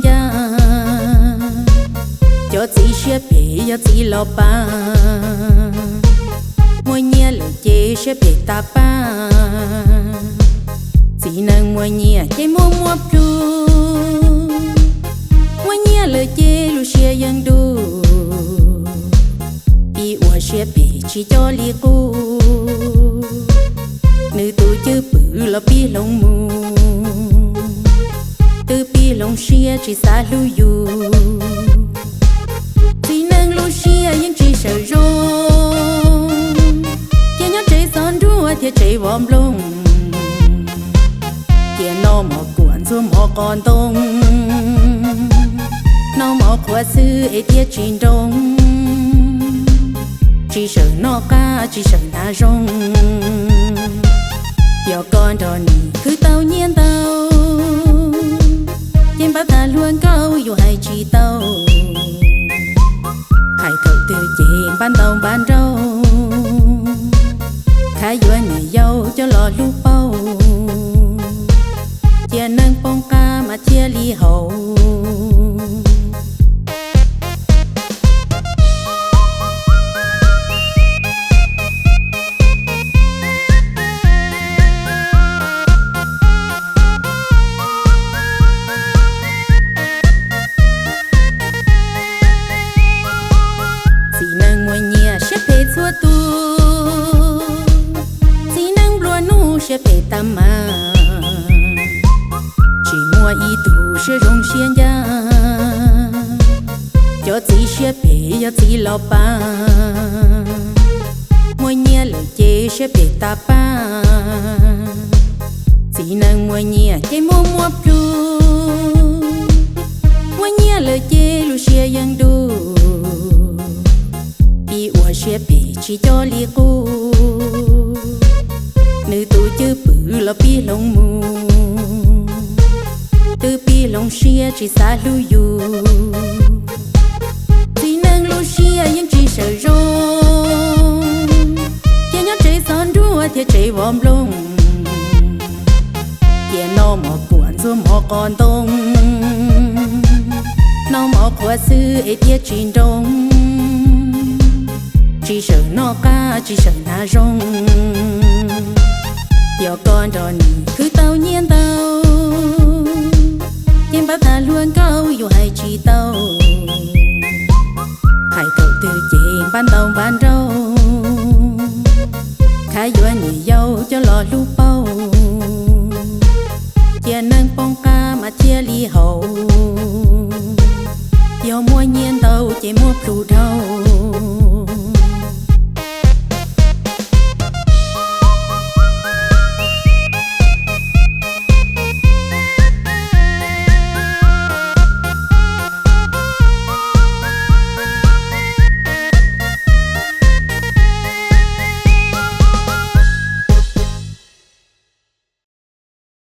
ntsa. Cov txiv siab phem yog txiv los pab, muaj nyiaj lawm ces siab phem tas pab. Txiv neej muaj nyiaj ces muaj muaj plhus, muaj nyiaj lawm ces lub siab yeej dub. Pib ua siab phem tsis coj li qub, nws tus cwj pwm los pib hloov mus, twb pib hloov siab tsis xav hlub yus. Txiv neej lub siab yeej tsis sawm zoo, cia nyob tsev xov nruab thiab tsev vov nplooj. Cia noj mov kuam ntxuag mov qos ntoo, noj mov qhuav xwb es thiaj tsis nroo. Tsis sawm noj qab tsis sawm hnav zoo, yog koj nrog nws khwv tau nyiaj ntau, ces npab tag hluas nkauj yus hais tsis tau. Hais thaum twg ces npab ntau npab nraug, khav yuav niam yau coj los hlub pauj, cia neej poob qab mas thiaj li haum. Txiv neej muaj nyiaj siab phem txhua tus, txiv neej nplua nuj siab phem tas mas, tsis muaj ib tug siab zoo siab ncaj. Cov txiv siab phem yog txiv los pab, muaj nyiaj lawm ces siab phem tas pab. Txiv neej muaj nyiaj ces muaj muaj plhus, muaj nyiaj lawm ces lub siab yeej dub. Pib ua siab phem tsis coj li qub, nws tus cwj pwm los pib hloov mus, twb pib hloov siab tsis xav hlub yus. Txiv neej lub siab yeej tsis sawm zoo, cia nyob tsev xov nruab thiab tsev vov nplooj. Cia noj mov kuam ntxuag mov qos ntoo, noj mov qhuav xwb es thiaj tsis nroo. Tsis sawm noj qab tsis sawm hnav zoo, yog koj nrog nws khwv tau nyiaj ntau, ces npab tag hluas nkauj yus hais tsis tau. Hais thaum twg ces npab ntau npab nraug, khav yuav niam yau coj los hlub pauj, cia neej poob qab mas thiaj li haum. Yog muaj nyiaj ntau ces muaj plhus dhau,